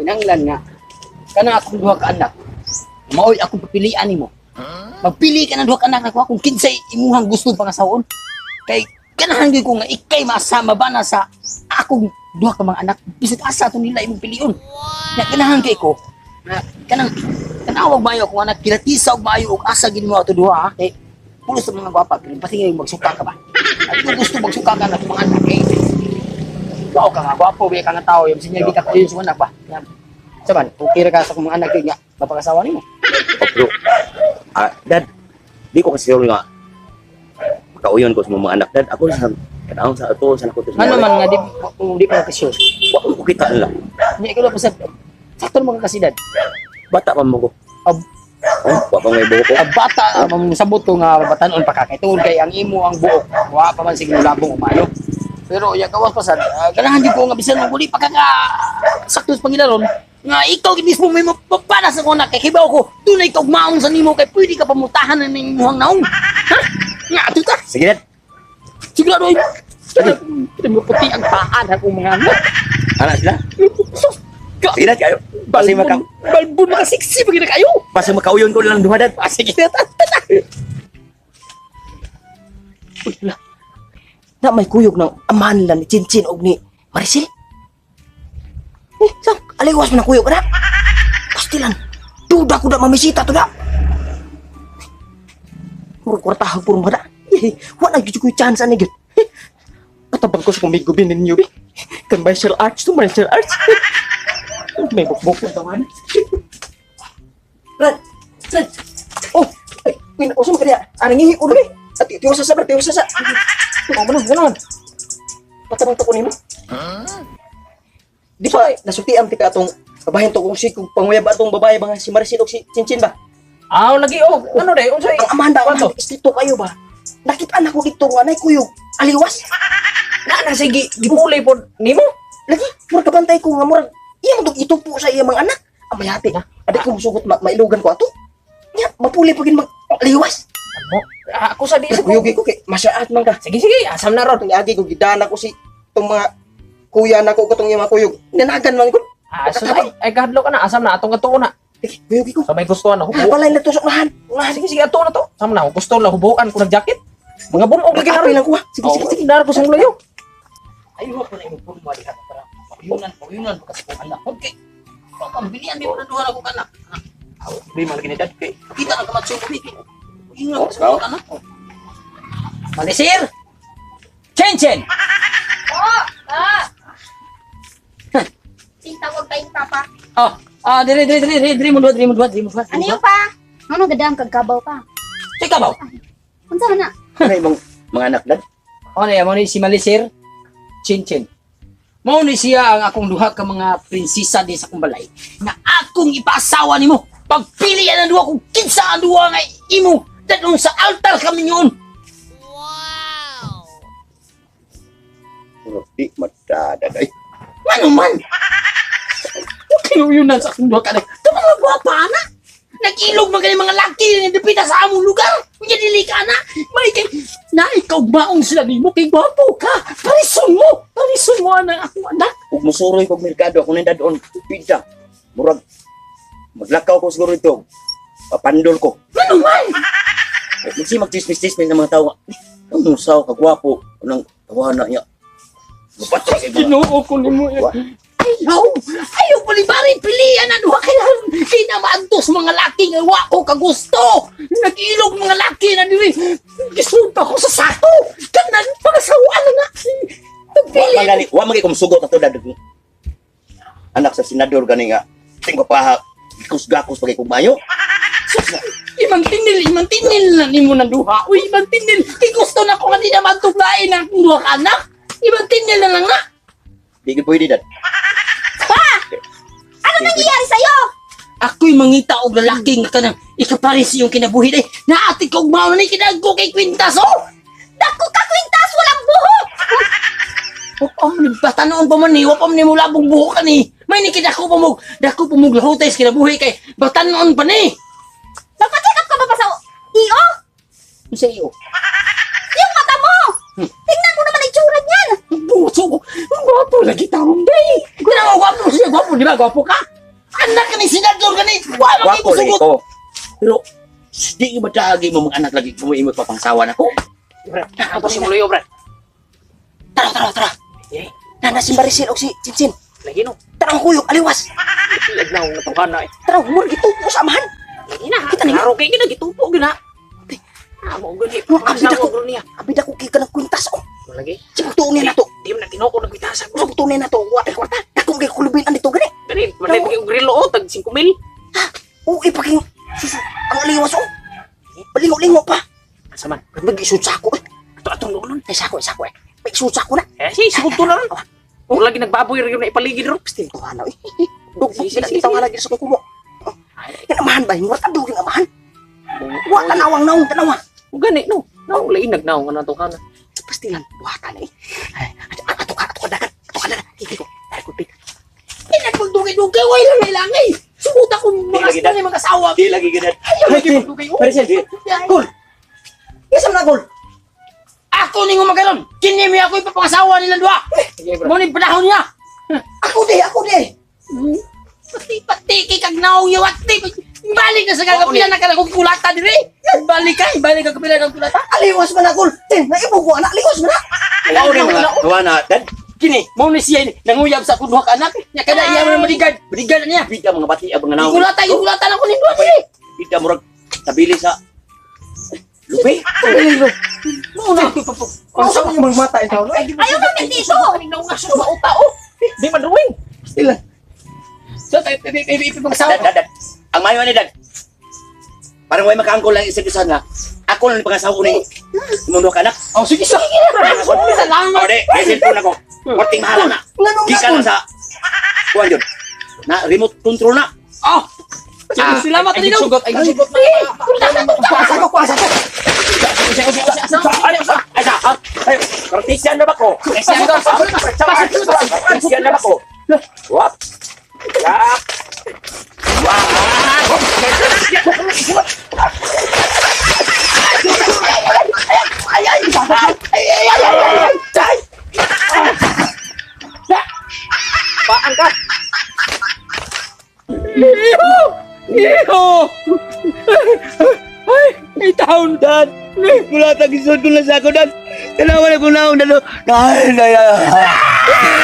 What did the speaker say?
Kinahanglan nga kana akong duha ka anak. Maoy akong papilian nimo. Magpili ka ng duha ka anak nako kung kinsay imuhang gusto pangasawon. Kay ganahan gyud ko nga ikay maasama ba na sa akong duha ka mga anak, bisag asa to nila imong pilion. Na ganahan kay ko na kanang tanawag maayo akong anak, kilatisa og maayo og asa gid mo ato duha ha? Kay pulos sa mga gwapa pero pati ngayon magsuka ka ba. At kung gusto magsuka ka na akong mga anak kay wow ka nga gwapo biya ka nga tao yung sinya ka kayo sa anak ba. Yan. Saban, okay ra ka sa akong mga anak yun nga mapakasawa nimo. Oh, pero, dad, di ko kasi sure nga makauyon ko sa mga anak, dad. Ako sa kanang sa ato, sa nako to. Ano man nga di kung di pa ka sure. Wa ko kita nila. Nya ikaw lang pasad. Sakto naman ka kasi, dad. Bata pa mo ko. Oh, wa pa may buhok ko. Ang bata, sabot ko nga batanon pa ka kay tungod kay ang imo ang buok wa pa man sige labong umayo. Pero ya gawas pa sad, ganahan jud ko nga bisan mo guli pa ka nga sakto sa pangilaron nga ikaw gid mismo may mapapana sa kong anak kay kibaw ko dunay kaugmaon sa nimo kay pwede ka pamutahan ng imong naong. Ha? Nga ato ta. Sige, dad. Sigurado ay kita mo puti ang paan akong mga anak. Anak sila. Sus, Sige, dad, kayo. Pasig maka balbon maka sexy pa gid kayo. Pasig makauyon ko lang duha, dad. Ah, sige na, ta, ta, ta. Uy, la. Na may kuyog ng amahan nila ni Chinchin og ni Maricel. Eh, sa aliwas man ang kuyog na. Pastilan. Duda ko na mamisita to na. Murag kwartahag puro mga da. Eh, wala gyud ko chance ani gyud. Eh, katabang ko sa kumigubin ninyo bi. Kan martial arts to martial arts. May bukbuk na tawanan. Brad, Brad. Oh, ay, win, usam ka niya. Anong ihi ko eh. At tiyo sa brad, tiyo sa sa. Oh, manon, manon. Patabang to ko nimo. Di ba nasultian ti ka atong babahin to kung si kung panguyab atong babae ba nga si Maricel og si Chinchin ba? Ah, lagi oh. Ano day? Unsay? Ang amahan ba, ang Kwanto? amahan, istrikto kayo ba? Nakita na ko dito nga nay kuyog, aliwas. Na na sige gipuli pod nimo. Lagi, murag kabantay ko nga murag iyang dug itupo sa iyang mga anak. Ang mayati na. Adi ko musugot ma mailugan ko ato. Nya, mapuli pa gid mag aliwas. Mo. Ako sa di sa ko. Kuyog ko kay masyaat man ka. Sige sige, asam na ron. Niagi ko gidana ko si itong mga kuya na ko katong iyang mga kuyog. Nanagan man ko. Asam ay, ay kahadlok ka na, asam na atong ato na. Lagi, kuyog ko. Sa may gusto na hubo. Wala na tusok nahan. Unahan. Sige sige ato na to. Sam na gusto na hubukan ko ng jacket. Mga bumog lagi na Nag-apil ron. lang ko ha. Sige, sige, sige. Dar ko sa layo. Ayaw ko na imong porma diha para paguyunan, paguyunan pa kasi kong anak. Okay. Pambilian di mo na duha na kong anak. Di man lagi ni dad kay. Kita na kamatso ko biki. Paguyunan kasi kong anak. Malisir! Chen Chen! Ah! Sing tawag tayong papa. Ah, ah, dire dire dire dire mo duha, dire mo duha, dire mo duha. Ano yung pa? Ano gadam kag kabaw pa? Teka ba? Unsa man na? Ano imong mga anak, dad? Ano ya, mo ni si Malisir? Chen Chen. Mao ni siya ang akong duha ka mga prinsesa di sa akong balay na akong ipaasawa nimo. Pagpili ang duha kung kinsa ang duha nga imo dadong sa altar kami yun. Murag di madadad ay. Ano man? Kinuyunan sa akong duha ka na. Ito mga gwapa na. Nag-ilog mga mga laki na dipita sa among lugar. Unya dili ka na. May kay na ikaw maong sila nimo kay gwapo ka. Parison mo. Parison mo ang akong anak. Ug musuroy kog merkado ako nang dadon pida. Murag maglakaw ko siguro ito. Papandol ko. Ano man? Magsi magchismis-chismis ng mga tao nga. "Eh, ang musaw kagwapo anang tawana niya." Mapatay kay mga. Ginoo ko nimo. Ayaw! Ayaw palibari pilian ang duha kay kinamaantos mga laki nga wa ko kagusto. Nag-ilog mga laki na diri. Gisulta ko sa sako. Kanan pangasawaan na na. Wa Pagpili. man gani, wa man gani kung sugot ato dad. Anak sa senador gani nga ting papaha gakos-gakos pagay kong mayo. Sus na. Imang tinil, imang tinil na nimo ng duha. Uy, imang tinil. Kay gusto na ko nga di naman tuglain ang akong duha ka anak. Imang tinil na lang na. Di gyud pwede dad. Ano nangyayari sa'yo? Ako'y mangita og lalaki nga kanang ikapares iyong kinabuhi day. Naati kog mao ni kinagko kay kwintas oh. Dako ka kwintas, walang buhok! Wa man bata noon pa man ni, wa pa man ni mo labong buhok ani. May ni kidako pa mo, dako pa mo lahutay sa kinabuhi kay bata noon pa ni. Nagpa-check up ka ba pa sa EO? Unsa iyo? Yung mata mo! Tingnan mo naman ang itsura niyan! Buso ko. Gwapo lagi taong day. Gwapo, gwapo siya, gwapo di ba? Gwapo ka. Anak ka ni senador gani. Wa man Wako kay lagi musugot. ko. Pero di ba dagi mo mga anak lagi mo imo papangsawa nako. Ato si Muluyo, Brad. Tara, tara, tara. Eh. Nana si Maricel og si Chinchin. Lagi no. Tara ang kuyog, aliwas. Tiag na akong natuhan na eh. Tara, humor gitupo sa amahan. Lagi na. Kita ninyo. Klaro kay gina gitupo gina. Ah, mo gani. Mo, abid ako. Ako niya. Abid ako kay kanang kwintas oh. Lagi. Sa pagtuon niya nato. Di man na tinuko nagpitasa Sa pagtuon niya nato, wa tay kwarta. Dako kay kulubin ang dito gani. Gani, balay pa kay grilo oh, tag 5 mil. Uy, paking susu ang aliwas oh. Palingo-lingo pa. Asa man? Mag-isud sa ako eh. Ato atong doon. Ay, sako, eh, sako eh. May isud sa ako na. Eh, si sugod to na ron. Oh, lagi nagbaboy ra gyud na ipaligid ron. Pasti ito na eh. Dugbog Si, si, sila si, itaw si. nga lagi sa kukumo. Oh. Yan amahan ba? Yung warta duging amahan. Wa tanawang naong tanawa. O gani no. No, lain nagnaong nga natuhan. Pastilan, buhatan eh. Ay, ato ka dagat. Ato ka dagat. Kiki ko. Ay, kulpit. Pinagpagdugay-dugay way lang langay. Suguta ko mga Di lagi, asna ni mga asawa. Di lagi gid. Ayaw lagi magdugay. Oh. Maricel, gol. Isa man na gol. Ako ning maganon. Kini mi ako ipapangasawa nilang duha. Sige, bro. Mo ni panahon niya. Ako di, ako di. Pati pati kay kag naong yawat ti. Balik na sa kagapila na kanang kulata dire. Balik ka, balik ka kapila ng kulata. Aliwas man na gol. Tin, naibog ko anak, aliwas man na. Mao ni mga tuwa na dad. Kini, mo ni siya nanguyab sa akong duha ka anak. Nya kada iya mo bodyguard. Bodyguard na niya. Bida mga bati ang mga naong. Kulata, yung kulata lang ko ni duha dire. Bida murag tabili sa lupi. Mo na ako ipapo. Ang sa mga mata ikaw. Ayaw kami dito! Naunga sa mauta oh. Di man ruwing. Sila. So, ipapangasawa. Dad, dad, dad. Ang mayo ni dad. Parang way makaangkol lang isang isa nga. Ako lang ni pangasawa ko ni imong duha ka anak. Oh, sige sa. Salamat. Oh, di, may cellphone ako. Korting mahala na. Nganong Gikan na na sa kuan yun. Na remote control na. Oh. Salamat Ay, Ninong. sugot, ay sugot. Kuasa ko, kuasa ko. Ay, sa, ay, sa, ay, Kartesian na ba ko? Kartesian na ba ko? Wap. Yap. Paan ka? Iho! Iho! Ay, itaon Dad, mula tag isod ko lang sa ako, Dad. Tanawa na kong naong, Dad. Ay, ay, ay.